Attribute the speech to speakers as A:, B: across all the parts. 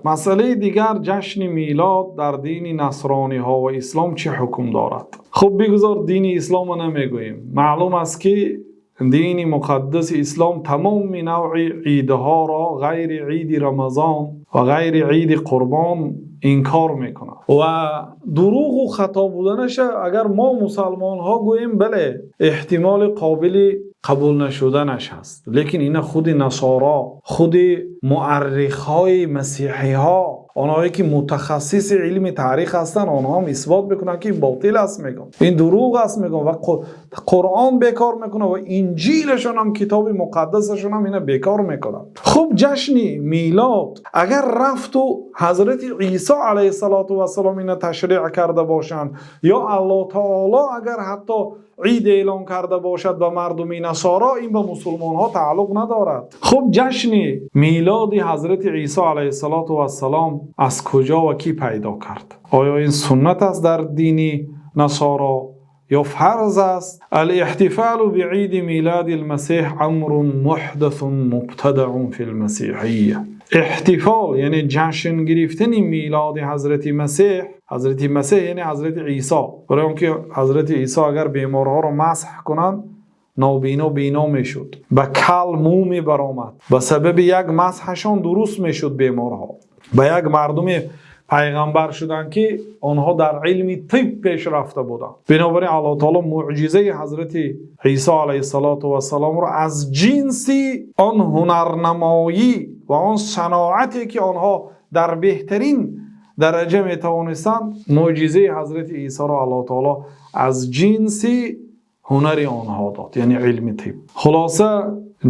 A: Масъалаи дигар: ҷашни милод дар дини насрониҳо ва ислом чӣ ҳукм дорад? Хуб, бигузор дини исломро намегӯем. Маълум аст, ки дини муқаддаси ислом тамоми навъи иидҳоро ғайри иди Рамазон ва ғайри иди Қурбон инкор мекунад ва дурӯғ ва хато буданаш, агар мо мусулмонҳо гӯем, бале, эҳтимоли қобили қабул нашуданаш ҳаст. Лекин инҳо худи насоро, худи муаррихҳои масеҳиҳо, онҳое ки мутахассиси илми таърих ҳастанд, онҳо ҳам исбот мекунанд, ки ин ботил аст, мегӯянд, ин дурӯғ аст, мегӯянд ва Қуръон бекор мекунад ва Инҷилашон ҳам, китоби муқаддасашон ҳам инро бекор мекунад. Хуб, ҷашни милод агар рафту Ҳазрати Исо алайҳиссалоту вассалом инро ташриъ карда бошанд ё Аллоҳи таъоло агар ҳатто ид эълон карда бошад ба мардуми насоро, ин ба мусулмонҳо тааллуқ надорад. Хуб, ҷашни милоди Ҳазрати Исо алайҳиссалоту вассалом аз куҷо ва кӣ пайдо кард? Оё ин суннат аст дар дини насоро ё фарз аст? الاحتفال بعيد ميلاد المسيح أمر محدث مبتدع في المسيحية. Эҳтифол, яъне ҷашн гирифтани милоди Ҳазрати Масеҳ, Ҳазрати Масеҳ яъне Ҳазрати Исо, барои инки Ҳазрати Исо агар беморҳоро масҳ кунанд, нобино бино мешуд, ба кал мӯ мебаромад, ба сабаби як масҳашон дуруст мешуд беморҳо. Ба як мардуме пайғамбар шуданд, ки онҳо дар илми тиб пешрафта буданд. Бинобар ин Аллоҳи таъоло мӯъҷизаи Ҳазрати Исо алайҳиссалоту вассаломро аз ҷинси он ҳунарнамоӣ ва он саноате, ки онҳо дар беҳтарин дараҷа метавонистанд, мӯъҷизаи Ҳазрати Исоро Аллоҳи таъоло аз ҷинси ҳунари онҳо дод, яъне илми тиб. Хулоса,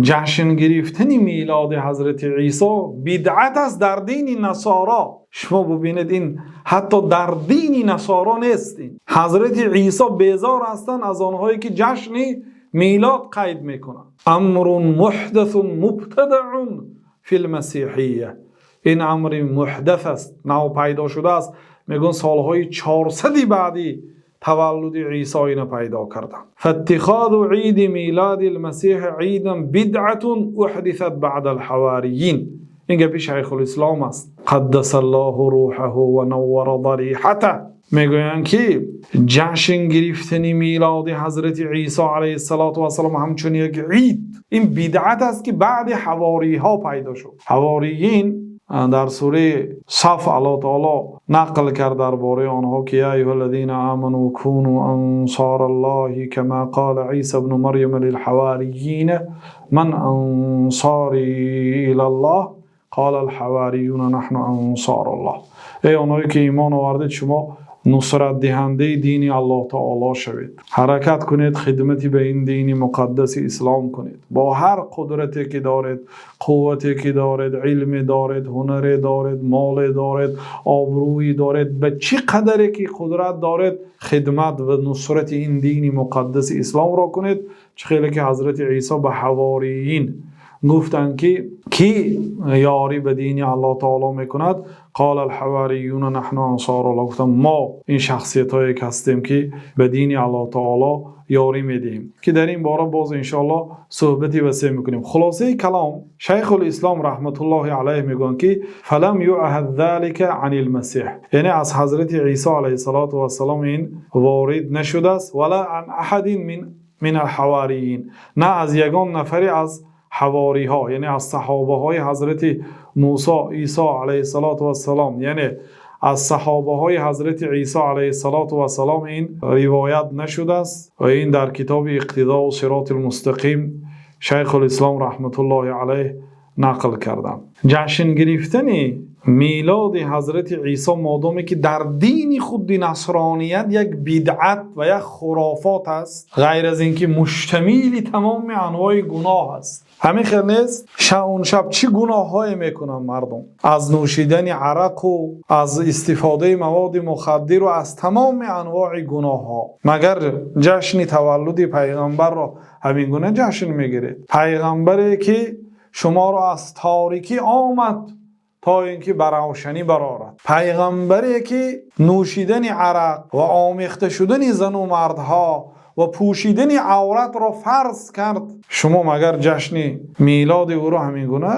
A: ҷашн гирифтани милоди Ҳазрати Исо бидъат аст дар дини насоро. Шумо бубинед, ин ҳатто дар дини насоро нест. Ин Ҳазрати Исо безор ҳастанд аз онҳое, ки ҷашни милод қайд мекунанд. أمر محدث مبتدع في المسيحية. Ин амри муҳдас аст, нав пайдо шудааст. Мегӯянд, солҳои 400 баъди таваллуди Исо ина пайдо карданд. فاتخاذ عيد ميلاد المسيح عيدا بدعة أحدثت بعد الحواريين. Ин гапи Шайхулислом аст, قدس الله روحه ونور ضريحته. Мегӯянд, ки ҷашн гирифтани милоди Ҳазрати Исо алайҳиссалоту вассалом ҳамчун як ид, ин бидъат аст, ки баъди ҳавориҳо пайдо шуд. Ҳавориин дар сураи Саф Аллоҳ таъоло нақл кард дар бораи онҳо, ки يا أيها الذين آمنوا كونوا أنصار الله كما قال عيسى ابن مريم للحواريين من أنصاري إلى الله قال الحواريون نحن أنصار الله. Эй онҳое ки имон овардед, шумо нусратдиҳандаи дини Аллоҳ таоло шавед, ҳаракат кунед, хидмати ба ин дини муқаддаси ислом кунед бо ҳар қудрате ки доред, қуввате ки доред, илме доред, ҳунаре доред, моле доред, обрӯе доред, ба чӣ қадаре ки қудрат доред, хидмат ва нусрати ин дини муқаддаси исломро кунед. Чӣ хеле ки Ҳазрати Исо ба ҳавориин гуфтанд, ки кӣ ёрӣ ба дини Аллоҳ таоло мекунад? قال الحواريون نحن أنصار الله. Гуфтанд, мо ин шахсиятҳое ки ҳастем, ки ба дини Аллоҳ таоло ёрӣ медиҳем, ки дар ин бора боз иншоаллоҳ суҳбати васеъ мекунем. Хулосаи калом, Шайхулислом раҳматуллоҳи алайҳ мегӯянд, ки فلم يعهد ذلك عن المسيح, яъне аз Ҳазрати Исо алайҳиссалоту вассалом ин ворид нашудааст, ولا عن أحد من الحواريين, на аз ягон нафаре аз ҳавориҳо, яъне аз саҳобаҳои Ҳазрати Мусо, Исо алайҳиссалоту вассалом, яъне аз саҳобаҳои Ҳазрати Исо алайҳиссалоту вассалом ин ривоят нашудааст. Ва ин дар китоби Иқтидоу сироти мустақим Шайхулислом раҳматуллоҳи алайҳ нақл карданд. Ҷашн гирифтани милоди Ҳазрати Исо, модоме ки дар дини худи насроният як бидъат ва як хурофот аст, ғайр аз ин ки муштамили тамоми анвои гуноҳ аст. Ҳамин хел нест? Он шаб чӣ гуноҳҳое мекунанд мардум, аз нӯшидани арақу аз истифодаи маводи мухаддиру аз тамоми анвои гуноҳҳо. Магар ҷашни таваллуди пайғамбарро ҳамин гуна ҷашн мегиред? Пайғамбаре ки шуморо аз торикӣ омад, то ин ки ба равшанӣ барорад, пайғамбаре ки нӯшидани арақ ва омехта шудани зану мардҳо ва пӯшидани авратро фарз кард, шумо магар ҷашни милоди ӯро ҳамин гуна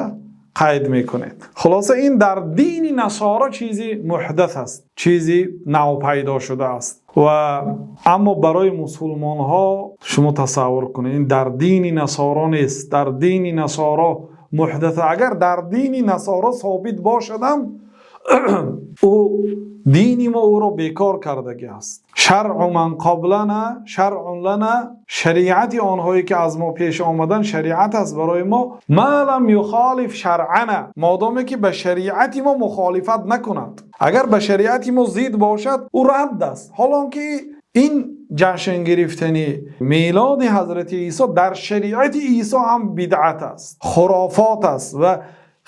A: Қайд мекунед. Хулоса, ин дар дини насоро чизи муҳдас аст, чизи нав пайдо шудааст. Ва аммо барои мусулмонҳо, шумо тасаввур кунед, ин дар дини насоро нест, дар дини насоро муҳдас. Агар дар дини насоро собит бошад ҳам, ӯ дини мо ӯро бекор кардааст. شرع من قبلنا شرع لنا, шариати онҳое ки аз мо пеш омаданд, шариат аст барои мо. ما لم يخالف شرعنا, модоме ки ба шариати мо мухолифат накунад. Агар ба шариати мо зид бошад, ӯ рад аст. Ҳол он ки ин ҷашн гирифтани милоди ҳазрати Исо дар шариати Исо ҳам бидъат аст, хурофот аст ва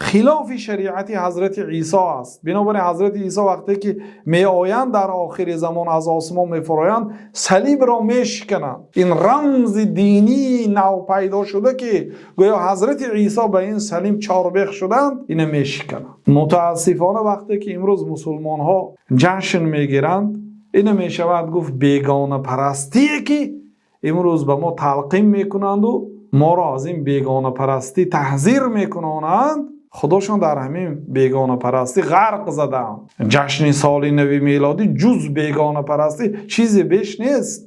A: хилофи шариати ҳазрати Исо аст. Бинобар ин ҳазрати Исо вақте ки меоянд, дар охири замон аз осмон мефуроянд, салибро мешикананд. Ин рамзи динии нав пайдо шуда, ки гӯё ҳазрати Исо ба ин салиб чорбех шуданд, ина мешикананд. Мутаассифона, вақте ки имрӯз мусулмонҳо ҷашн мегиранд, ина мешавад гуфт бегонапарастие, ки имрӯз ба мо талқин мекунанду моро аз ин бегонапарастӣ таҳзир мекунонанд, худошон дар ҳамин бегонапарастӣ ғарқ задаанд. Ҷашни соли нави мелодӣ ҷуз бегонапарастӣ чизе беш нест.